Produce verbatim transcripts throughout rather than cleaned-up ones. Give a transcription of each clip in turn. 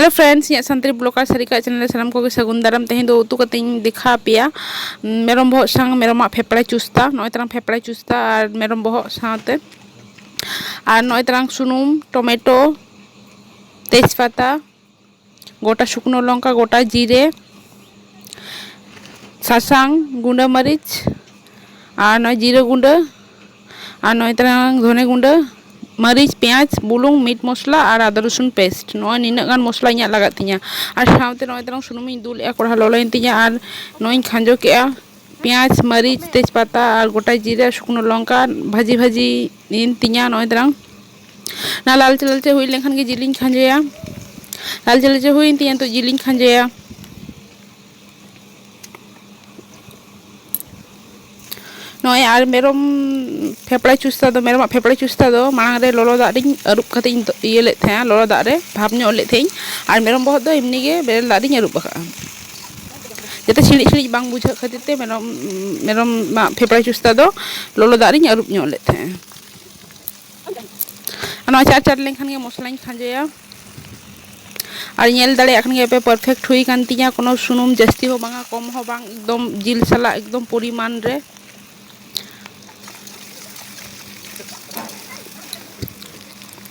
Friends, ᱤᱧᱟᱹᱜ Santali blogger ᱥᱟᱹᱨᱤᱠᱟᱜ channel ᱨᱮ ᱥᱟᱱᱟᱢ ᱠᱚᱜᱮ ᱥᱟᱹᱜᱩᱱ ᱫᱟᱨᱟᱢ᱾ ᱛᱮᱦᱮᱧ ᱫᱚ ᱩᱛᱩ ᱠᱟᱛᱮᱧ ᱫᱮᱠᱷᱟᱣ ᱟᱯᱮᱭᱟ, ᱩᱸ, ᱢᱮᱨᱚᱢ ᱵᱚᱦᱚᱜ ᱥᱟᱶ ᱢᱮᱨᱚᱢᱟᱜ ᱯᱷᱮᱯᱲᱟ ᱪᱩᱥᱛᱟ᱾ ᱱᱚᱜᱼᱚᱭ ᱛᱟᱨᱟᱝ ᱯᱷᱮᱯᱲᱟ ᱪᱩᱥᱛᱟ ᱟᱨ ᱢᱮᱨᱚᱢ ᱵᱚᱦᱚᱜ ᱥᱟᱶᱛᱮ, ᱟᱨ ᱱᱚᱜᱼᱚᱭ ᱛᱟᱨᱟᱝ ᱥᱩᱱᱩᱢ, ᱴᱚᱢᱮᱴᱳ, ᱛᱮᱡᱽᱯᱟᱛᱟ, ᱜᱚᱴᱟ ᱥᱩᱠᱱᱳ ᱞᱚᱝᱠᱟ, ᱜᱚᱴᱟ ᱡᱤᱨᱮ, ᱥᱟᱥᱟᱝ, ᱜᱩᱸᱰᱟᱹ ᱢᱟᱹᱨᱤᱪ, ᱟᱨ ᱱᱚᱜᱼᱚᱭ ᱡᱤᱨᱟᱹ ᱜᱩᱸᱰᱟᱹ, ᱟᱨ ᱱᱚᱜᱼᱚᱭ ᱛᱟᱨᱟᱝ ᱫᱷᱚᱱᱮ ᱜᱩᱸᱰᱟᱹ, ᱢᱟᱹᱨᱤᱪ, ᱯᱮᱸᱭᱟᱡᱽ, ᱵᱩᱞᱩᱝ, meat ᱢᱚᱥᱞᱟ ᱟᱨ ᱟᱫᱟ ᱨᱚᱥᱩᱱ paste᱾ ᱱᱚᱜᱼᱚᱭ ᱱᱤᱱᱟᱹᱜ ᱜᱟᱱ ᱢᱚᱥᱞᱟ ᱤᱧᱟᱹᱜ ᱞᱟᱜᱟᱜ ᱛᱤᱧᱟᱹ᱾ ᱟᱨ ᱥᱟᱶᱛᱮ ᱱᱚᱜᱼᱚᱭ ᱛᱟᱨᱟᱝ ᱥᱩᱱᱩᱢᱤᱧ ᱫᱩᱞᱮᱜᱼᱟ, ᱠᱚᱲᱦᱟ ᱞᱚᱞᱚᱭᱮᱱ ᱛᱤᱧᱟᱹ, ᱟᱨ ᱱᱚᱜᱼᱚᱭ ᱤᱧ ᱠᱷᱟᱸᱡᱚ ᱠᱮᱜᱼᱟ᱾ ᱯᱮᱸᱭᱟᱡᱽ, ᱢᱟᱹᱨᱤᱪ, ᱛᱮᱡᱽᱯᱟᱛᱟ ᱟᱨ ᱜᱚᱴᱟ ᱡᱤᱨᱟᱹ, ᱥᱩᱠᱱᱳ ᱞᱚᱝᱠᱟ ᱵᱷᱟᱹᱡᱤ ᱵᱷᱟᱹᱡᱤ ᱮᱱ ᱛᱤᱧᱟ᱾ ᱱᱚᱜᱼᱚᱭ ᱛᱟᱨᱟᱝ ᱚᱱᱟ ᱞᱟᱞᱪᱮ ᱞᱟᱞᱪᱮ ᱦᱩᱭ ᱞᱮᱱᱠᱷᱟᱱ ᱜᱮ ᱡᱤᱞᱤᱧ ᱠᱷᱟᱸᱡᱚᱭᱟ᱾ ᱞᱟᱞᱪᱮ ᱞᱟᱞᱪᱮ ᱦᱩᱭᱮᱱ ᱛᱤᱧᱟ, ᱱᱤᱛᱚᱜ ᱡᱤᱞᱤᱧ ᱠᱷᱟᱸᱡᱚᱭᱟ᱾ ᱱᱚᱜᱼᱚᱭ ᱟᱨ ᱢᱮᱨᱚᱢ ᱯᱷᱮᱯᱲᱟ ᱪᱩᱥᱛᱟ ᱫᱚ, ᱢᱮᱨᱚᱢᱟᱜ ᱯᱷᱮᱯᱲᱟ ᱪᱩᱥᱛᱟ ᱫᱚ ᱢᱟᱲᱟᱝ ᱨᱮ ᱞᱚᱞᱚ ᱫᱟᱜ ᱨᱤᱧ ᱟᱹᱨᱩᱵ ᱠᱟᱛᱮ ᱤᱧ ᱫᱚ-, ᱤᱭᱟᱹ ᱞᱮᱫ ᱛᱟᱦᱮᱸᱜᱼᱟ, ᱞᱚᱞᱚ ᱫᱟᱜ ᱨᱮ ᱵᱷᱟᱯ ᱧᱚᱜ ᱞᱮᱫ ᱛᱟᱦᱮᱸᱜ ᱤᱧ᱾ ᱟᱨ ᱢᱮᱨᱚᱢ ᱵᱚᱦᱚᱜ ᱫᱚ ᱮᱢᱱᱤ ᱜᱮ ᱵᱮᱨᱮᱞ ᱫᱟᱜ ᱨᱤᱧ ᱟᱹᱨᱩᱵ ᱟᱠᱟᱜᱼᱟ, ᱡᱟᱛᱮ ᱥᱤᱲᱤᱡ ᱥᱤᱲᱤᱡ ᱵᱟᱝ ᱵᱩᱡᱷᱟᱹᱜ ᱠᱷᱟᱹᱛᱤᱨ ᱛᱮ ᱢᱮᱨᱚᱢ, ᱢᱮᱨᱚᱢᱟᱜ ᱯᱷᱮᱯᱲᱟ ᱪᱩᱥᱛᱟ ᱫᱚ ᱞᱚᱞᱚ ᱫᱟᱜ ᱨᱤᱧ ᱟᱹᱨᱩᱵ ᱧᱚᱜ ᱞᱮᱫ ᱛᱟᱦᱮᱸᱜᱼᱟ᱾ ᱟᱨ ᱱᱚᱣᱟ ᱪᱟᱨ ᱪᱟᱨ ᱞᱮᱱᱠᱷᱟᱱ ᱜᱮ ᱢᱚᱥᱞᱟᱧ ᱠᱷᱟᱸᱡᱚᱭᱟ᱾ ᱟᱨ ᱧᱮᱞ ᱫᱟᱲᱮᱭᱟᱜ ᱠᱟᱱ ᱜᱮᱭᱟ ᱯᱮ, perfect ᱦᱩᱭ ᱠᱟᱱ ᱛᱤᱧᱟ, ᱠᱳᱱᱳ ᱥᱩᱱᱩᱢ ᱡᱟᱹᱥᱛᱤ ᱦᱚᱸ ᱵᱟᱝᱟ, ᱠᱚᱢ ᱦᱚᱸ ᱵᱟᱝ, ᱮᱠᱫᱚᱢ ᱡᱤᱞ ᱥᱟᱞᱟᱜ ᱮᱠᱫᱚᱢ ᱯᱚᱨᱤᱢᱟᱱ ᱨᱮ᱾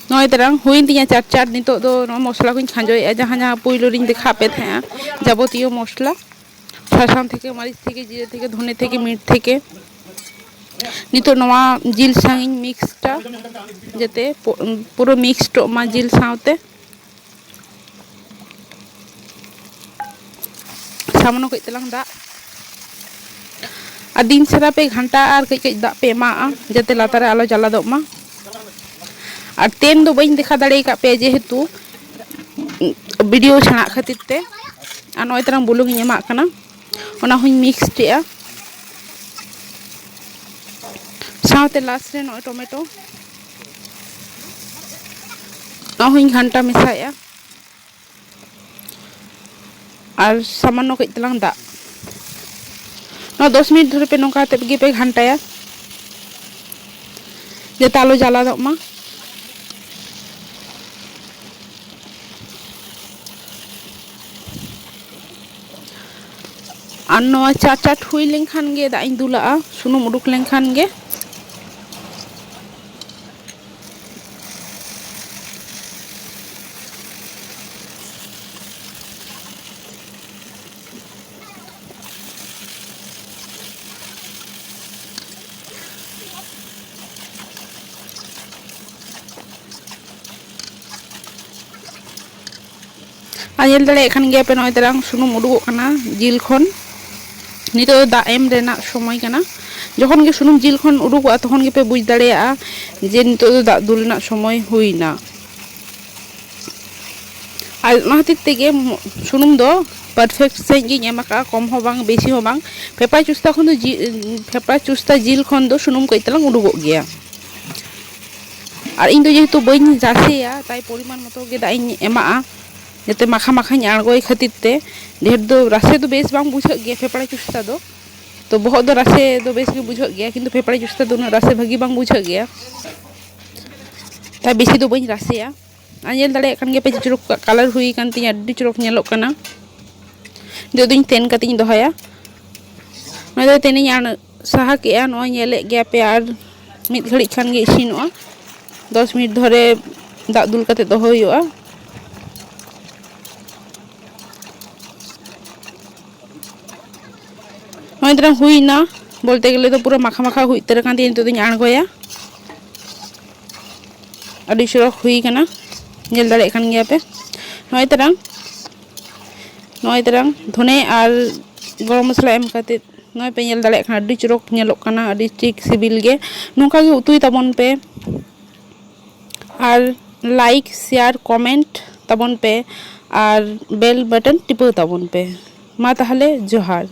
ᱱᱚᱜᱼᱚᱭ ᱛᱟᱨᱟᱝ ᱦᱩᱭᱮᱱ ᱛᱤᱧᱟ ᱪᱟᱨ ᱪᱟᱨ᱾ ᱱᱤᱛᱚᱜ ᱫᱚ ᱱᱚᱣᱟ ᱢᱚᱥᱞᱟ ᱠᱚᱧ ᱠᱷᱟᱸᱡᱚᱭᱮᱫᱼᱟ, ᱡᱟᱦᱟᱸ ᱡᱟᱦᱟᱸ ᱯᱩᱭᱞᱩ ᱨᱤᱧ ᱫᱮᱠᱷᱟᱣ ᱯᱮ ᱛᱟᱦᱮᱸᱜᱼᱟ, ᱡᱟᱵᱚᱛᱤᱭᱚ ᱢᱚᱥᱞᱟ, ᱥᱟᱥᱟᱝ ᱛᱷᱮᱠᱮ, ᱢᱟᱹᱨᱤᱪ ᱛᱷᱮᱠᱮ, ᱡᱤᱨᱟᱹ ᱛᱷᱮᱠᱮ, ᱫᱷᱚᱱᱮ ᱛᱷᱮᱠᱮ, meat ᱛᱷᱮᱠᱮ᱾ ᱱᱤᱛᱚᱜ ᱱᱚᱣᱟ ᱡᱤᱞ ᱥᱟᱶ ᱤᱧ mixedᱟ, ᱡᱟᱛᱮ ᱯᱩ-, ᱯᱩᱨᱟᱹ mixedᱚᱜ ᱢᱟ ᱡᱤᱞ ᱥᱟᱶᱛᱮ᱾ ᱥᱟᱢᱟᱱᱱᱚ ᱠᱟᱹᱡ ᱛᱮᱞᱟᱝ ᱫᱟᱜ᱾ ᱟᱨ ᱫᱤᱱ ᱥᱟᱨᱟ ᱯᱮ ᱜᱷᱟᱱᱴᱟ ᱟᱨ ᱠᱟᱹᱡ ᱠᱟᱹᱡ ᱫᱟᱜ ᱯᱮ ᱮᱢᱟᱜᱼᱟ, ᱡᱟᱛᱮ ᱞᱟᱛᱟᱨ ᱨᱮ ᱟᱞᱚ ᱡᱟᱞᱟᱫᱚᱜ ᱢᱟ᱾ ᱟᱨ ᱛᱮᱱ ᱫᱚ ᱵᱟᱹᱧ ᱫᱮᱠᱷᱟᱣ ᱫᱟᱲᱮ ᱟᱠᱟᱫ ᱯᱮᱭᱟ, ᱡᱮᱦᱮᱛᱩ video ᱥᱮᱬᱟᱜ ᱠᱷᱟᱹᱛᱤᱨ ᱛᱮ᱾ ᱟᱨ ᱱᱚᱜᱼᱚᱭ ᱛᱟᱨᱟᱝ ᱵᱩᱞᱩᱝ ᱤᱧ ᱮᱢᱟᱜ ᱠᱟᱱᱟ, ᱚᱱᱟ ᱦᱚᱸᱧ mixedᱮᱜᱼᱟ᱾ ᱥᱟᱶᱛᱮ last ᱨᱮ ᱱᱚᱜᱼᱚᱭ ᱴᱚᱢᱮᱴᱳ, ᱱᱚᱣᱟ ᱦᱚᱸᱧ ᱜᱷᱟᱱᱴᱟ ᱢᱮᱥᱟᱭᱮᱜᱼᱟ᱾ ᱟᱨ ᱥᱟᱢᱟᱱᱱᱚ ᱠᱟᱹᱡ ᱛᱮᱞᱟᱝ ᱫᱟᱜ᱾ ᱱᱚᱣᱟ ᱫᱚᱥ ᱢᱤᱱᱤᱴ ᱫᱷᱚᱨᱮ ᱯᱮ ᱱᱚᱝᱠᱟ ᱠᱟᱛᱮᱫ ᱜᱮᱯᱮ ᱜᱷᱟᱱᱴᱟᱭᱟ, ᱡᱟᱛᱮ ᱟᱞᱚ ᱡᱟᱞᱟᱫᱚᱜ ᱢᱟ᱾ ᱟᱨ ᱱᱚᱣᱟ ᱪᱟᱴ ᱪᱟᱴ ᱦᱩᱭ ᱞᱮᱱᱠᱷᱟᱱ ᱜᱮ ᱫᱟᱜ ᱤᱧ ᱫᱩᱞᱟᱜᱼᱟ, ᱥᱩᱱᱩᱢ ᱩᱰᱩᱠ ᱞᱮᱱᱠᱷᱟᱱ ᱜᱮ᱾ ᱟᱨ ᱧᱮᱞ ᱫᱟᱲᱮᱭᱟᱜ ᱠᱟᱱ ᱜᱮᱭᱟ ᱯᱮ, ᱱᱚᱜᱼᱚᱭ ᱛᱟᱨᱟᱝ ᱥᱩᱱᱩᱢ ᱩᱰᱩᱠᱚᱜ ᱠᱟᱱᱟ ᱡᱤᱞ ᱠᱷᱚᱱ᱾ ᱱᱤᱛᱚᱜ ᱫᱚ ᱫᱟᱜ ᱮᱢ ᱨᱮᱱᱟᱜ ᱥᱚᱢᱚᱭ ᱠᱟᱱᱟ᱾ ᱡᱚᱠᱷᱚᱱ ᱜᱮ ᱥᱩᱱᱩᱢ ᱡᱤᱞ ᱠᱷᱚᱱ ᱩᱰᱩᱠᱚᱜᱼᱟ, ᱛᱚᱠᱷᱚᱱ ᱜᱮᱯᱮ ᱵᱩᱡᱽ ᱫᱟᱲᱮᱭᱟᱜᱼᱟ ᱡᱮ ᱱᱤᱛᱚᱜ ᱫᱚ ᱫᱟᱜ ᱫᱩᱞ ᱨᱮᱱᱟᱜ ᱥᱚᱢᱚᱭ ᱦᱩᱭᱱᱟ᱾ ᱟᱨ ᱚᱱᱟ ᱠᱷᱟᱹᱛᱤᱨ ᱛᱮᱜᱮ ᱢᱚ-, ᱥᱩᱱᱩᱢ ᱫᱚ perfect ᱥᱟᱺᱦᱤᱡ ᱜᱤᱧ ᱮᱢ ᱟᱠᱟᱫᱼᱟ, ᱠᱚᱢ ᱦᱚᱸ ᱵᱟᱝ, ᱵᱮᱥᱤ ᱦᱚᱸ ᱵᱟᱝ᱾ ᱯᱷᱮᱯᱲᱟ ᱪᱩᱥᱛᱟ ᱠᱷᱚᱱ ᱫᱚ ᱡᱤ-, ᱯᱷᱮᱯᱲᱟ ᱪᱩᱥᱛᱟ ᱡᱤᱞ ᱠᱷᱚᱱ ᱫᱚ ᱥᱩᱱᱩᱢ ᱠᱟᱹᱡ ᱛᱟᱞᱟᱝ ᱩᱰᱩᱠᱚᱜ ᱜᱮᱭᱟ᱾ ᱟᱨ ᱤᱧ ᱫᱚ ᱡᱮᱦᱮᱛᱩ ᱵᱟᱹᱧ ᱨᱟᱥᱮᱭᱟ, ᱛᱟᱭ ᱯᱚᱨᱤᱢᱟᱱ ᱢᱚᱛᱚ ᱜᱮ ᱫᱟᱜ ᱤᱧ ᱮᱢᱟᱜᱼᱟ, ᱡᱟᱛᱮ ᱢᱟᱠᱷᱟ ᱢᱟᱠᱷᱟᱧ ᱟᱬᱜᱚᱭ ᱠᱷᱟᱹᱛᱤᱨ ᱛᱮ᱾ ᱰᱷᱮᱨ ᱫᱚ ᱨᱟᱥᱮ ᱫᱚ ᱵᱮᱥ ᱵᱟᱝ ᱵᱩᱡᱷᱟᱹᱜ ᱜᱮᱭᱟ ᱯᱷᱮᱯᱲᱟ ᱪᱩᱥᱛᱟ ᱫᱚ᱾ ᱛᱚ ᱵᱚᱦᱚᱜ ᱫᱚ ᱨᱟᱥᱮ ᱫᱚ ᱵᱮᱥ ᱜᱮ ᱵᱩᱡᱷᱟᱹᱜ ᱜᱮᱭᱟ, ᱠᱤᱱᱛᱩ ᱯᱷᱮᱯᱲᱟ ᱪᱩᱥᱛᱟ ᱫᱚ ᱩᱱᱟᱹᱜ ᱨᱟᱥᱮ ᱵᱷᱟᱹᱜᱤ ᱵᱟᱝ ᱵᱩᱡᱷᱟᱹᱜ ᱜᱮᱭᱟ, ᱛᱟᱭ ᱵᱮᱥᱤ ᱫᱚ ᱵᱟᱹᱧ ᱨᱟᱥᱮᱭᱟ᱾ ᱟᱨ ᱧᱮᱞ ᱫᱟᱲᱮᱭᱟᱜ ᱠᱟᱱ ᱜᱮᱭᱟ ᱯᱮ, ᱪᱚᱨᱚᱠ color ᱦᱩᱭ ᱟᱠᱟᱱ ᱛᱤᱧᱟᱹ, ᱟᱹᱰᱤ ᱪᱚᱨᱚᱠ ᱧᱮᱞᱚᱜ ᱠᱟᱱᱟ᱾ ᱱᱤᱛᱚᱜ ᱫᱚᱧ ᱛᱮᱱ ᱠᱟᱛᱮᱧ ᱫᱚᱦᱚᱭᱟ᱾ ᱱᱚᱣᱟ ᱫᱚ ᱛᱮᱱᱤᱧ ᱟᱬ-, ᱥᱟᱦᱟ ᱠᱮᱜᱼᱟ, ᱱᱚᱜᱼᱚᱭ ᱧᱮᱞᱮᱫ ᱜᱮᱭᱟ ᱯᱮ᱾ ᱟᱨ ᱢᱤᱫ ᱜᱷᱟᱹᱲᱤᱡ ᱠᱷᱟᱱ ᱜᱮ ᱤᱥᱤᱱᱚᱜᱼᱟ᱾ ᱫᱚᱥ ᱢᱤᱱᱤᱴ ᱫᱷᱚᱨᱮ ᱫᱟᱜ ᱫᱩᱞ ᱠᱟᱛᱮ ᱫᱚᱦᱚ ᱦᱩᱭᱩᱜᱼᱟ᱾ ᱱᱚᱜᱼᱚᱭ ᱛᱟᱨᱟᱝ ᱦᱩᱭᱱᱟ, ᱵᱚᱞᱛᱮ ᱜᱮᱞᱮ ᱫᱚ ᱯᱩᱨᱟᱹ ᱢᱟᱠᱷᱟ ᱢᱟᱠᱷᱟ ᱦᱩᱭ ᱩᱛᱟᱹᱨ ᱟᱠᱟᱱ ᱛᱤᱧᱟᱹ᱾ ᱱᱤᱛᱚᱜ ᱫᱚᱧ ᱟᱬᱜᱚᱭᱟ᱾ ᱟᱹᱰᱤ ᱪᱚᱨᱚᱠ ᱦᱩᱭ ᱠᱟᱱᱟ, ᱧᱮᱞ ᱫᱟᱲᱮᱭᱟᱜ ᱠᱟᱱ ᱜᱮᱭᱟ ᱯᱮ᱾ ᱱᱚᱜᱼᱚᱭ ᱛᱟᱨᱟᱝ, ᱱᱚᱜᱼᱚᱭ ᱛᱟᱨᱟᱝ ᱫᱷᱚᱱᱮ ᱟᱨ ᱜᱚᱨᱚᱢ ᱢᱚᱥᱞᱟ ᱮᱢ ᱠᱟᱛᱮ, ᱱᱚᱜᱼᱚᱭ ᱯᱮ ᱧᱮᱞ ᱫᱟᱲᱮᱭᱟᱜ ᱠᱟᱱᱟ, ᱟᱹᱰᱤ ᱪᱚᱨᱚᱠ ᱧᱮᱞᱚᱜ ᱠᱟᱱᱟ, ᱟᱹᱰᱤ ᱴᱷᱤᱠ ᱥᱤᱵᱤᱞ ᱜᱮ᱾ ᱱᱚᱝᱠᱟ ᱜᱮ ᱩᱛᱩᱭ ᱛᱟᱵᱚᱱ ᱯᱮ᱾ ᱟᱨ like, share, comment ᱛᱟᱵᱚᱱ ᱯᱮ ᱟᱨ bell button ᱴᱤᱯᱟᱹᱣ ᱛᱟᱵᱚᱱ ᱯᱮ᱾ ᱢᱟ ᱛᱟᱦᱚᱞᱮ ᱡᱚᱦᱟᱨ᱾